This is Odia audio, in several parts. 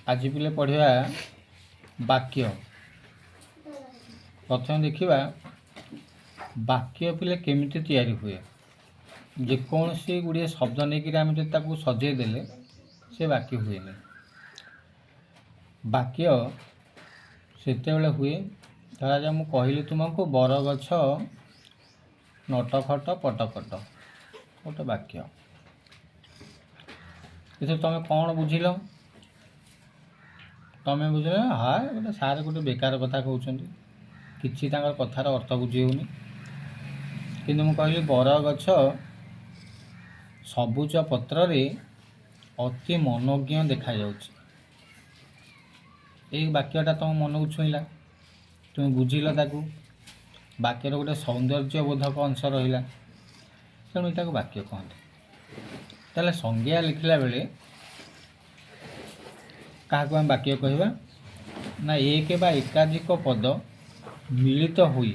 ଆଜି ପିଲେ ପଢ଼ିବା ବାକ୍ୟ। ପ୍ରଥମେ ଦେଖିବା ବାକ୍ୟ ପିଲେ କେମିତି ତିଆରି ହୁଏ। ଯେକୌଣସି ଗୁଡ଼ିଏ ଶବ୍ଦ ନେଇକରି ଆମେ ଯଦି ତାକୁ ସଜେଇ ଦେଲେ ସେ ବାକ୍ୟ ହୁଏନି। ବାକ୍ୟ ସେତେବେଳେ ହୁଏ, ଧରାଯାଉ ମୁଁ କହିଲି ତୁମକୁ, ବରଗଛ ନଟଖଟ ପଟପଟ, ଗୋଟେ ବାକ୍ୟ। ଏଥିରେ ତୁମେ କ'ଣ ବୁଝିଲ? ତମେ ବୁଝିଲ, ହଁ, ଗୋଟେ ସାର୍ ଗୋଟେ ବେକାର କଥା କହୁଛନ୍ତି, କିଛି ତାଙ୍କର କଥାର ଅର୍ଥ ବୁଝି ହେଉନି। କିନ୍ତୁ ମୁଁ କହିଲି, ବରଗଛ ସବୁଜ ପତ୍ରରେ ଅତି ମନୋଜ୍ଞ ଦେଖାଯାଉଛି। ଏଇ ବାକ୍ୟଟା ତୁମ ମନକୁ ଛୁଇଁଲା, ତୁମେ ବୁଝିଲ ତାକୁ। ବାକ୍ୟର ଗୋଟେ ସୌନ୍ଦର୍ଯ୍ୟବୋଧକ ଅଂଶ ରହିଲା, ତେଣୁ ଏଟାକୁ ବାକ୍ୟ କହନ୍ତି। ତାହେଲେ ସଂଜ୍ଞା ଲେଖିଲା ବେଳେ କାହାକୁ ଆମେ ବାକ୍ୟ କହିବା ନା, ଏକ ବା ଏକାଧିକ ପଦ ମିଳିତ ହୋଇ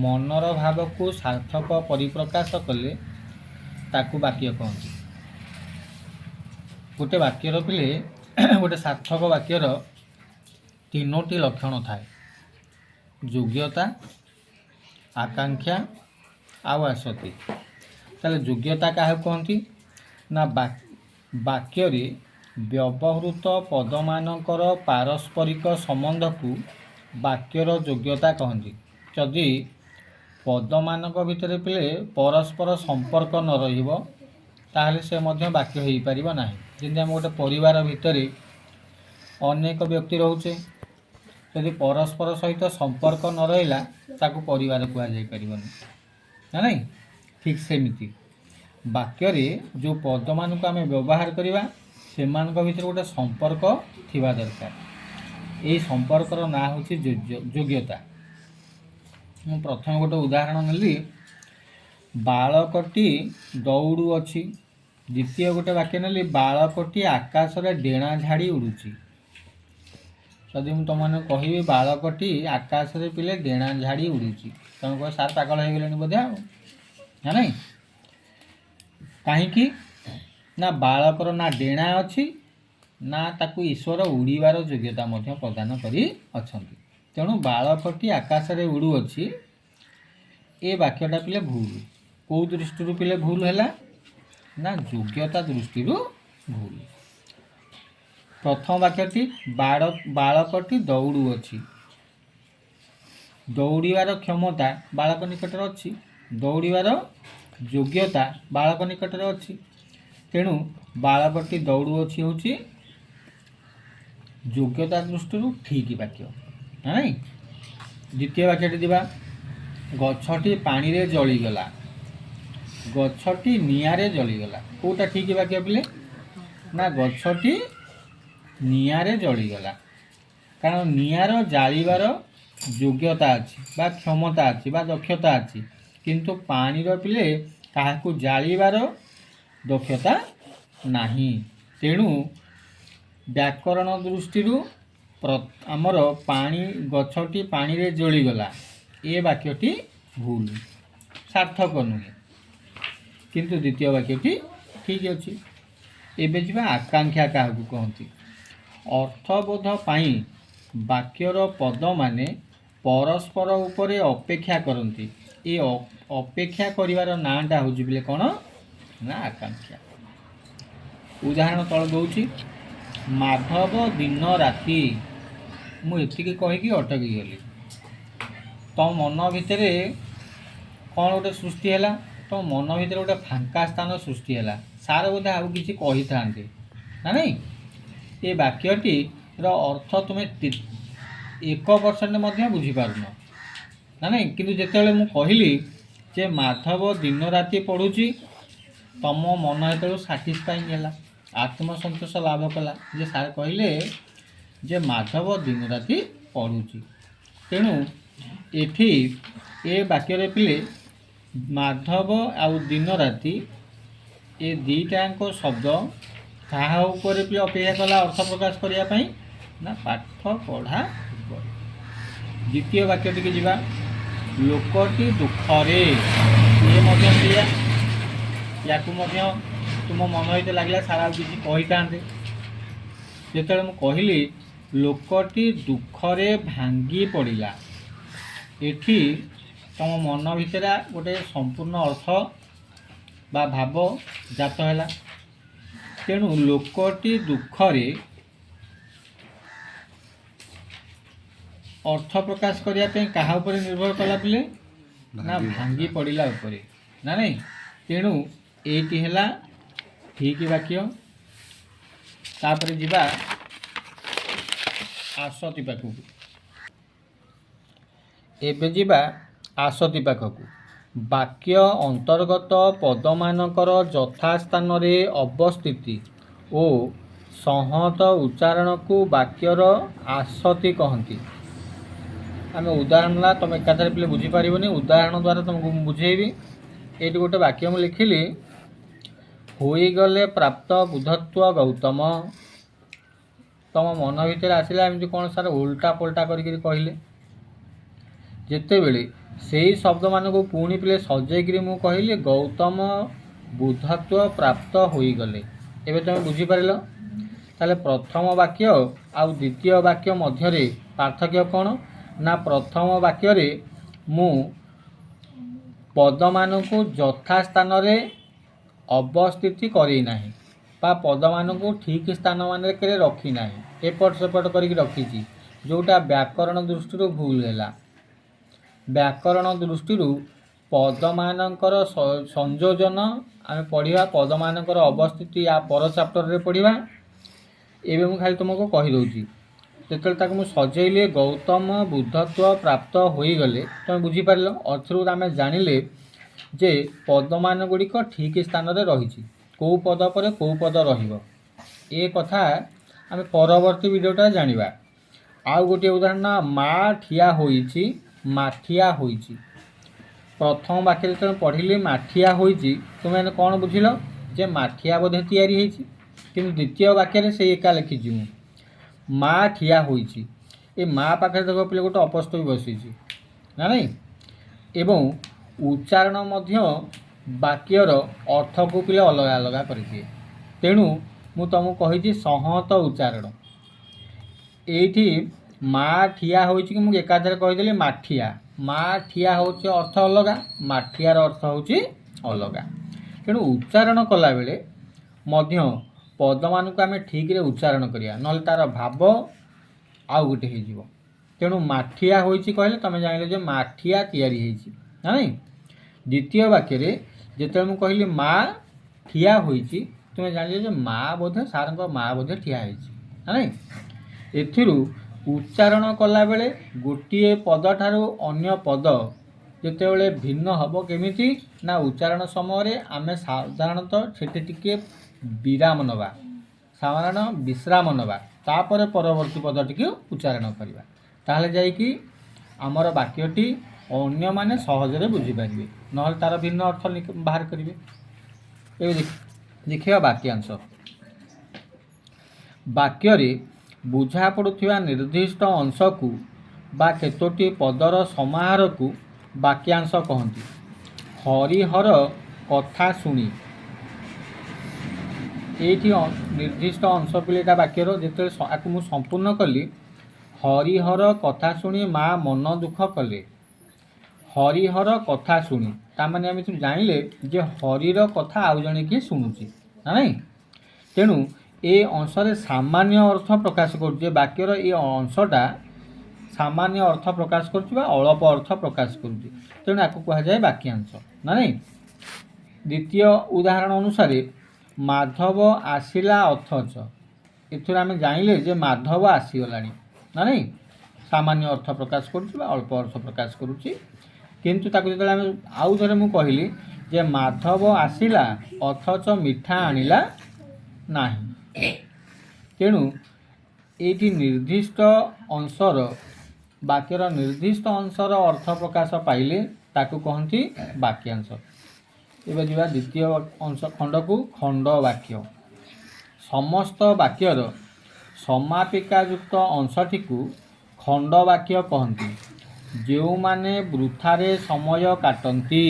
ମନର ଭାବକୁ ସାର୍ଥକ ପରିପ୍ରକାଶ କଲେ ତାକୁ ବାକ୍ୟ କହନ୍ତି। ଗୋଟେ ବାକ୍ୟର ପିଲେ, ଗୋଟେ ସାର୍ଥକ ବାକ୍ୟର ତିନୋଟି ଲକ୍ଷଣ ଥାଏ: ଯୋଗ୍ୟତା, ଆକାଂକ୍ଷା ଆଉ ଆସତି। ତାହେଲେ ଯୋଗ୍ୟତା କାହାକୁ କହନ୍ତି ନା, ବାକ୍ୟରେ ବ୍ୟବହୃତ ପଦମାନଙ୍କର ପାରସ୍ପରିକ ସମ୍ବନ୍ଧକୁ ବାକ୍ୟର ଯୋଗ୍ୟତା କହନ୍ତି। ଯଦି ପଦମାନଙ୍କ ଭିତରେ ପିଲେ ପରସ୍ପର ସମ୍ପର୍କ ନ ରହିବ, ତାହେଲେ ସେ ମଧ୍ୟ ବାକ୍ୟ ହେଇପାରିବ ନାହିଁ। ଯେମିତି ଆମେ ଗୋଟେ ପରିବାର ଭିତରେ ଅନେକ ବ୍ୟକ୍ତି ରହୁଛେ, ଯଦି ପରସ୍ପର ସହିତ ସମ୍ପର୍କ ନ ରହିଲା, ତାକୁ ପରିବାର କୁହାଯାଇପାରିବନି, ନା ନାଇଁ? ଠିକ୍ ସେମିତି ବାକ୍ୟରେ ଯେଉଁ ପଦମାନଙ୍କୁ ଆମେ ବ୍ୟବହାର କରିବା, ସେମାନଙ୍କ ଭିତରେ ଗୋଟେ ସମ୍ପର୍କ ଥିବା ଦରକାର। ଏଇ ସମ୍ପର୍କର ନାଁ ହେଉଛି ଯୋଗ୍ୟତା। ମୁଁ ପ୍ରଥମେ ଗୋଟେ ଉଦାହରଣ ନେଲି, ବାଳକଟି ଦୌଡ଼ୁଅଛି। ଦ୍ୱିତୀୟ ଗୋଟେ ବାକ୍ୟ ନେଲି, ବାଳକଟି ଆକାଶରେ ଡେଣା ଝାଡ଼ି ଉଡ଼ୁଛି। ଯଦି ମୁଁ ତୁମମାନଙ୍କୁ କହିବି, ବାଳକଟି ଆକାଶରେ ପିଲେ ଡେଣା ଝାଡ଼ି ଉଡ଼ୁଛି, ତୁମେ କହିବ, ସାର୍ ପାଗଳ ହେଇଗଲେଣି ବୋଧେ ଆଉ, ନା ନାଇଁ? କାହିଁକି ନା ବାଳକର ନା ଡେଣା ଅଛି, ନା ତାକୁ ଈଶ୍ୱର ଉଡ଼ିବାର ଯୋଗ୍ୟତା ମଧ୍ୟ ପ୍ରଦାନ କରି ଅଛନ୍ତି। ତେଣୁ ବାଳକଟି ଆକାଶରେ ଉଡ଼ୁଅଛି, ଏ ବାକ୍ୟଟା ପିଲେ ଭୁଲ। କେଉଁ ଦୃଷ୍ଟିରୁ ପିଲେ ଭୁଲ ହେଲା ନା, ଯୋଗ୍ୟତା ଦୃଷ୍ଟିରୁ ଭୁଲ। ପ୍ରଥମ ବାକ୍ୟଟି ବାଳକଟି ଦୌଡ଼ୁଅଛି, ଦୌଡ଼ିବାର କ୍ଷମତା ବାଳକ ନିକଟରେ ଅଛି, ଦୌଡ଼ିବାର ଯୋଗ୍ୟତା ବାଳକ ନିକଟରେ ଅଛି। ତେଣୁ ବାଳକଟି ଦୌଡ଼ୁଅଛି ହେଉଛି ଯୋଗ୍ୟତା ଦୃଷ୍ଟିରୁ ଠିକ୍ ବାକ୍ୟ, ନା ନାଇଁ? ଦ୍ୱିତୀୟ ବାକ୍ୟଟି ଯିବା, ଗଛଟି ପାଣିରେ ଜଳିଗଲା, ଗଛଟି ନିଆଁରେ ଜଳିଗଲା। କେଉଁଟା ଠିକ୍ ବାକ୍ୟ ପିଲେ ନା, ଗଛଟି ନିଆଁରେ ଜଳିଗଲା। କାରଣ ନିଆଁର ଜାଳିବାର ଯୋଗ୍ୟତା ଅଛି ବା କ୍ଷମତା ଅଛି ବା ଦକ୍ଷତା ଅଛି, କିନ୍ତୁ ପାଣିର ପିଲେ କାହାକୁ ଜାଳିବାର ଦକ୍ଷତା ନାହିଁ। ତେଣୁ ବ୍ୟାକରଣ ଦୃଷ୍ଟିରୁ ଆମର ପାଣି ଗଛଟି ପାଣିରେ ଜଳିଗଲା, ଏ ବାକ୍ୟଟି ଭୁଲ, ସାର୍ଥକ ନୁହେଁ। କିନ୍ତୁ ଦ୍ୱିତୀୟ ବାକ୍ୟଟି ଠିକ୍ ଅଛି। ଏବେ ଯିବା ଆକାଂକ୍ଷା କାହାକୁ କହନ୍ତି। ଅର୍ଥବୋଧ ପାଇଁ ବାକ୍ୟର ପଦମାନେ ପରସ୍ପର ଉପରେ ଅପେକ୍ଷା କରନ୍ତି। ଏ ଅପେକ୍ଷା କରିବାର ନାଁଟା ହେଉଛି ପିଲେ କ'ଣ ନା, ଆକାଂକ୍ଷା। ଉଦାହରଣ ତଳେ ଦେଉଛି, ମାଧବ ଦିନ ରାତି। ମୁଁ ଏତିକି କହିକି ଅଟକି ଗଲି। ତମ ମନ ଭିତରେ କ'ଣ ଗୋଟେ ସୃଷ୍ଟି ହେଲା? ତମ ମନ ଭିତରେ ଗୋଟେ ଫାଙ୍କା ସ୍ଥାନ ସୃଷ୍ଟି ହେଲା, ସାର୍ ବୋଧେ ଆଉ କିଛି କହିଥାନ୍ତେ, ନା ନାଇଁ? ଏ ବାକ୍ୟଟିର ଅର୍ଥ ତୁମେ 1% ମଧ୍ୟ ବୁଝିପାରୁନ, ନା ନାଇଁ? କିନ୍ତୁ ଯେତେବେଳେ ମୁଁ କହିଲି ଯେ ମାଧବ ଦିନ ରାତି ପଢ଼ୁଛି, ତମ ମନ ଯେତେବେଳେ ସାଟିସ୍ଫାଇଂ ହେଲା, ଆତ୍ମସନ୍ତୋଷ ଲାଭ କଲା ଯେ ସାର୍ କହିଲେ ଯେ ମାଧବ ଦିନ ରାତି ପଢ଼ୁଛି। ତେଣୁ ଏଠି ଏ ବାକ୍ୟରେ ପିଲେ ମାଧବ ଆଉ ଦିନ ରାତି, ଏ ଦୁଇଟାଙ୍କ ଶବ୍ଦ କାହା ଉପରେ ପିଲେ ଅପେକ୍ଷା କଲା ଅର୍ଥ ପ୍ରକାଶ କରିବା ପାଇଁ ନା, ପାଠ ପଢ଼ା ଉପରେ। ଦ୍ୱିତୀୟ ବାକ୍ୟଟିକି ଯିବା, ଲୋକଟି ଦୁଃଖରେ। ଇଏ ମଧ୍ୟ ସେଇଆ। ୟାକୁ ମଧ୍ୟ ତୁମ ମନ ଭିତରେ ଲାଗିଲା, ସାର୍ ଆଉ କିଛି କହିଥାନ୍ତେ। ଯେତେବେଳେ ମୁଁ କହିଲି ଲୋକଟି ଦୁଃଖରେ ଭାଙ୍ଗି ପଡ଼ିଲା, ଏଠି ତମ ମନ ଭିତରେ ଗୋଟେ ସମ୍ପୂର୍ଣ୍ଣ ଅର୍ଥ ବା ଭାବ ଜାତ ହେଲା। ତେଣୁ ଲୋକଟି ଦୁଃଖରେ ଅର୍ଥ ପ୍ରକାଶ କରିବା ପାଇଁ କାହା ଉପରେ ନିର୍ଭର କଲା ପିଲେ? ନା, ଭାଙ୍ଗି ପଡ଼ିଲା ଉପରେ, ନା ନାଇଁ? ତେଣୁ ଏଇଟି ହେଲା ଠିକ୍ ବାକ୍ୟ। ତାପରେ ଯିବା ଆସତି ପାଖକୁ। ଏବେ ଯିବା ଆସତି ପାଖକୁ। ବାକ୍ୟ ଅନ୍ତର୍ଗତ ପଦମାନଙ୍କର ଯଥାସ୍ଥାନରେ ଅବସ୍ଥିତି ଓ ସଂହତ ଉଚ୍ଚାରଣକୁ ବାକ୍ୟର ଆସତି କହନ୍ତି। ଆମେ ଉଦାହରଣ ହେଲା, ତୁମେ ଏକାଥରେ ପିଲେ ବୁଝିପାରିବନି, ଉଦାହରଣ ଦ୍ୱାରା ତୁମକୁ ମୁଁ ବୁଝେଇବି। ଏଇଠି ଗୋଟେ ବାକ୍ୟ ମୁଁ ଲେଖିଲି, ହୋଇଗଲେ ପ୍ରାପ୍ତ ବୁଦ୍ଧତ୍ୱ ଗୌତମ। ତମ ମନ ଭିତରେ ଆସିଲା, ଏମିତି କ'ଣ ସାର୍ ଓଲଟା ପଲଟା କରିକିରି କହିଲେ? ଯେତେବେଳେ ସେଇ ଶବ୍ଦମାନଙ୍କୁ ପୁଣି ପିଲେ ସଜେଇକିରି ମୁଁ କହିଲି, ଗୌତମ ବୁଦ୍ଧତ୍ୱ ପ୍ରାପ୍ତ ହୋଇଗଲେ, ଏବେ ତୁମେ ବୁଝିପାରିଲ? ତାହେଲେ ପ୍ରଥମ ବାକ୍ୟ ଆଉ ଦ୍ୱିତୀୟ ବାକ୍ୟ ମଧ୍ୟରେ ପାର୍ଥକ୍ୟ କ'ଣ? ନା, ପ୍ରଥମ ବାକ୍ୟରେ ମୁଁ ପଦମାନଙ୍କୁ ଯଥାସ୍ଥାନରେ ଅବସ୍ଥିତି କରେଇନାହିଁ ବା ପଦମାନଙ୍କୁ ଠିକ୍ ସ୍ଥାନମାନଙ୍କରେ ରଖିନାହିଁ, ଏପଟ ସେପଟ କରିକି ରଖିଛି, ଯେଉଁଟା ବ୍ୟାକରଣ ଦୃଷ୍ଟିରୁ ଭୁଲ ହେଲା। ବ୍ୟାକରଣ ଦୃଷ୍ଟିରୁ ପଦମାନଙ୍କର ସଂଯୋଜନ ଆମେ ପଢ଼ିବା, ପଦମାନଙ୍କର ଅବସ୍ଥିତି ୟା ପର ଚାପ୍ଟରରେ ପଢ଼ିବା। ଏବେ ମୁଁ ଖାଲି ତୁମକୁ କହିଦେଉଛି, ଯେତେବେଳେ ତାକୁ ମୁଁ ସଜେଇଲି ଗୌତମ ବୁଦ୍ଧତ୍ୱ ପ୍ରାପ୍ତ ହୋଇଗଲେ, ତୁମେ ବୁଝିପାରିଲ? ଅର୍ଥରୁ ଆମେ ଜାଣିଲେ ଯେ ପଦମାନ ଗୁଡ଼ିକ ଠିକ୍ ସ୍ଥାନରେ ରହିଛି, କେଉଁ ପଦ ପରେ କେଉଁ ପଦ ରହିବ, ଏ କଥା ଆମେ ପରବର୍ତ୍ତୀ ଭିଡ଼ିଓଟା ଜାଣିବା। ଆଉ ଗୋଟିଏ ଉଦାହରଣ, ମା ଠିଆ ହୋଇଛି, ମାଠିଆ ହୋଇଛି। ପ୍ରଥମ ବାକ୍ୟରେ ଯେତେବେଳେ ପଢ଼ିଲି ମାଠିଆ ହୋଇଛି, ତୁମେ କ'ଣ ବୁଝିଲ? ଯେ ମାଠିଆ ବୋଧେ ତିଆରି ହେଇଛି। କିନ୍ତୁ ଦ୍ୱିତୀୟ ବାକ୍ୟରେ ସେଇ ଏକା ଲେଖିଛି ମୁଁ, ମା ଠିଆ ହୋଇଛି। ଏ ମା ପାଖରେ ଦେଖ ପିଲେ, ଗୋଟେ ଅପୋଷ୍ଟ୍ରଫି ବସିଛି ନା ନାଇଁ? ଏବଂ ଉଚ୍ଚାରଣ ମଧ୍ୟ ବାକ୍ୟର ଅର୍ଥକୁ ପିଲେ ଅଲଗା ଅଲଗା କରିଦିଏ। ତେଣୁ ମୁଁ ତୁମକୁ କହିଛି ସଂହତ ଉଚ୍ଚାରଣ। ଏଇଠି ମା ଠିଆ ହୋଇଛି କି ମୁଁ ଏକାଥରେ କହିଦେଲି ମାଠିଆ। ମା ଠିଆ ହେଉଛି ଅର୍ଥ ଅଲଗା, ମାଠିଆର ଅର୍ଥ ହେଉଛି ଅଲଗା। ତେଣୁ ଉଚ୍ଚାରଣ କଲାବେଳେ ମଧ୍ୟ ପଦମାନଙ୍କୁ ଆମେ ଠିକ୍ରେ ଉଚ୍ଚାରଣ କରିବା, ନହେଲେ ତା'ର ଭାବ ଆଉ ଗୋଟେ ହେଇଯିବ। ତେଣୁ ମାଠିଆ ହୋଇଛି କହିଲେ ତୁମେ ଜାଣିଲ ଯେ ମାଠିଆ ତିଆରି ହେଇଛି, ନା ନାଇଁ? ଦ୍ୱିତୀୟ ବାକ୍ୟରେ ଯେତେବେଳେ ମୁଁ କହିଲି ମା ଠିଆ ହୋଇଛି, ତୁମେ ଜାଣିଲ ଯେ ମା ବୋଧେ, ସାର୍ଙ୍କ ମା ବୋଧେ ଠିଆ ହେଇଛି, ନା ନାଇଁ? ଏଥିରୁ ଉଚ୍ଚାରଣ କଲାବେଳେ ଗୋଟିଏ ପଦଠାରୁ ଅନ୍ୟ ପଦ ଯେତେବେଳେ ଭିନ୍ନ ହେବ କେମିତି? ନା, ଉଚ୍ଚାରଣ ସମୟରେ ଆମେ ସାଧାରଣତଃ ସେଠି ଟିକିଏ ବିରାମ ନେବା, ସାଧାରଣ ବିଶ୍ରାମ ନେବା, ତାପରେ ପରବର୍ତ୍ତୀ ପଦଟିକୁ ଉଚ୍ଚାରଣ କରିବା। ତାହେଲେ ଯାଇକି ଆମର ବାକ୍ୟଟି ଅନ୍ୟମାନେ ସହଜରେ ବୁଝିପାରିବେ, ନହେଲେ ତା'ର ଭିନ୍ନ ଅର୍ଥ ବାହାର କରିବେ। ଏବେ ଦେଖିବା ବାକ୍ୟାଂଶ। ବାକ୍ୟରେ ବୁଝା ପଡ଼ୁଥିବା ନିର୍ଦ୍ଦିଷ୍ଟ ଅଂଶକୁ ବା କେତୋଟି ପଦର ସମାହାରକୁ ବାକ୍ୟାଂଶ କହନ୍ତି। ହରିହର କଥା ଶୁଣି, ଏଇଠି ନିର୍ଦ୍ଦିଷ୍ଟ ଅଂଶ ପିଲେଟା ବାକ୍ୟର। ଯେତେବେଳେ ଆକୁ ମୁଁ ସମ୍ପୂର୍ଣ୍ଣ କଲି, ହରିହର କଥା ଶୁଣି ମା ମନ ଦୁଃଖ କଲେ। ହରିହର କଥା ଶୁଣି, ତାମାନେ ଆମେ ଏଥିରୁ ଜାଣିଲେ ଯେ ହରିର କଥା ଆଉ ଜଣେ କିଏ ଶୁଣୁଛି, ନା ନାଇଁ? ତେଣୁ ଏ ଅଂଶରେ ସାମାନ୍ୟ ଅର୍ଥ ପ୍ରକାଶ କରୁଛି। ଏ ବାକ୍ୟର ଏ ଅଂଶଟା ସାମାନ୍ୟ ଅର୍ଥ ପ୍ରକାଶ କରୁଛି ବା ଅଳପ ଅର୍ଥ ପ୍ରକାଶ କରୁଛି। ତେଣୁ ଆକୁ କୁହାଯାଏ ବାକ୍ୟାଂଶ, ନା ନାଇଁ? ଦ୍ୱିତୀୟ ଉଦାହରଣ ଅନୁସାରେ, ମାଧବ ଆସିଲା ଅଥଚ, ଏଥିରୁ ଆମେ ଜାଣିଲେ ଯେ ମାଧବ ଆସିଗଲାଣି, ନା ନାଇଁ? ସାମାନ୍ୟ ଅର୍ଥ ପ୍ରକାଶ କରୁଛି ବା ଅଳ୍ପ ଅର୍ଥ ପ୍ରକାଶ କରୁଛି। କିନ୍ତୁ ତାକୁ ଯେତେବେଳେ ଆମେ ଆଉ ଥରେ ମୁଁ କହିଲି ଯେ ମାଧବ ଆସିଲା ଅଥଚ ମିଠା ଆଣିଲା ନାହିଁ, ତେଣୁ ଏଇଠି ନିର୍ଦ୍ଦିଷ୍ଟ ଅଂଶର, ବାକ୍ୟର ନିର୍ଦ୍ଦିଷ୍ଟ ଅଂଶର ଅର୍ଥ ପ୍ରକାଶ ପାଇଲେ ତାକୁ କହନ୍ତି ବାକ୍ୟାଂଶ। ଏବେ ଯିବା ଦ୍ୱିତୀୟ ଅଂଶ ଖଣ୍ଡକୁ, ଖଣ୍ଡ ବାକ୍ୟ। ସମସ୍ତ ବାକ୍ୟର ସମାପିକାଯୁକ୍ତ ଅଂଶଟିକୁ ଖଣ୍ଡ ବାକ୍ୟ କହନ୍ତି। ଯେଉଁମାନେ ବୃଥାରେ ସମୟ କାଟନ୍ତି,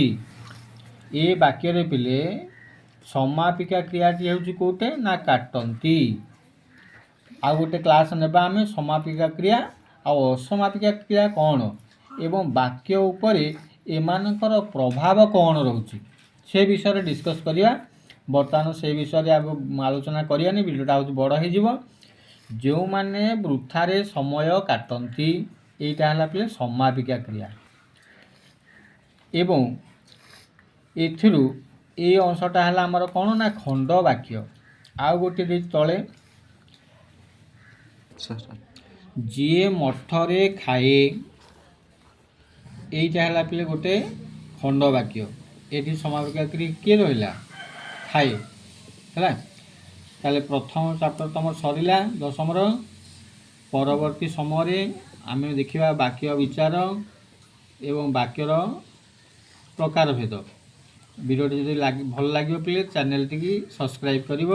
ଏ ବାକ୍ୟରେ ପିଲେ ସମାପିକା କ୍ରିୟାଟି ହେଉଛି କେଉଁଟେ? ନା, କାଟନ୍ତି। ଆଉ ଗୋଟେ କ୍ଲାସ୍ ନେବା ଆମେ, ସମାପିକା କ୍ରିୟା ଆଉ ଅସମାପିକା କ୍ରିୟା କ'ଣ ଏବଂ ବାକ୍ୟ ଉପରେ ଏମାନଙ୍କର ପ୍ରଭାବ କ'ଣ ରହୁଛି, ସେ ବିଷୟରେ ଡିସ୍କସ୍ କରିବା। ବର୍ତ୍ତମାନ ସେ ବିଷୟରେ ଆଗ ଆଲୋଚନା କରିବାନି, ଭିଡ଼ିଓଟା ହେଉଛି ବଡ଼ ହେଇଯିବ। ଯେଉଁମାନେ ବୃଥାରେ ସମୟ କାଟନ୍ତି, ଏଇଟା ହେଲା ପିଲେ ସମାପିକା କ୍ରିୟା। ଏବଂ ଏଥିରୁ ଏଇ ଅଂଶଟା ହେଲା ଆମର କ'ଣ ନା ଖଣ୍ଡ ବାକ୍ୟ। ଆଉ ଗୋଟିଏ ଦେଇଛି ତଳେ। ସାର୍। ଯିଏ ମଠରେ ଖାଏ, ଏଇଟା ହେଲା ପିଲେ ଗୋଟେ ଖଣ୍ଡ ବାକ୍ୟ। ଏଠି ସମାପିକା କ୍ରିୟା କିଏ ରହିଲା? ଖାଏ। ହେଲା, ତାହେଲେ ପ୍ରଥମ ଚାପ୍ଟର ତୁମର ସରିଲା ଦଶମର। ପରବର୍ତ୍ତୀ ସମୟରେ ଆମେ ଦେଖିବା ବାକ୍ୟ ବିଚାର ଏବଂ ବାକ୍ୟର ପ୍ରକାର ଭେଦ। ଭିଡ଼ିଓଟି ଯଦି ଭଲ ଲାଗିବ ପିଲେ, ଚ୍ୟାନେଲଟିକି ସବସ୍କ୍ରାଇବ୍ କରିବ।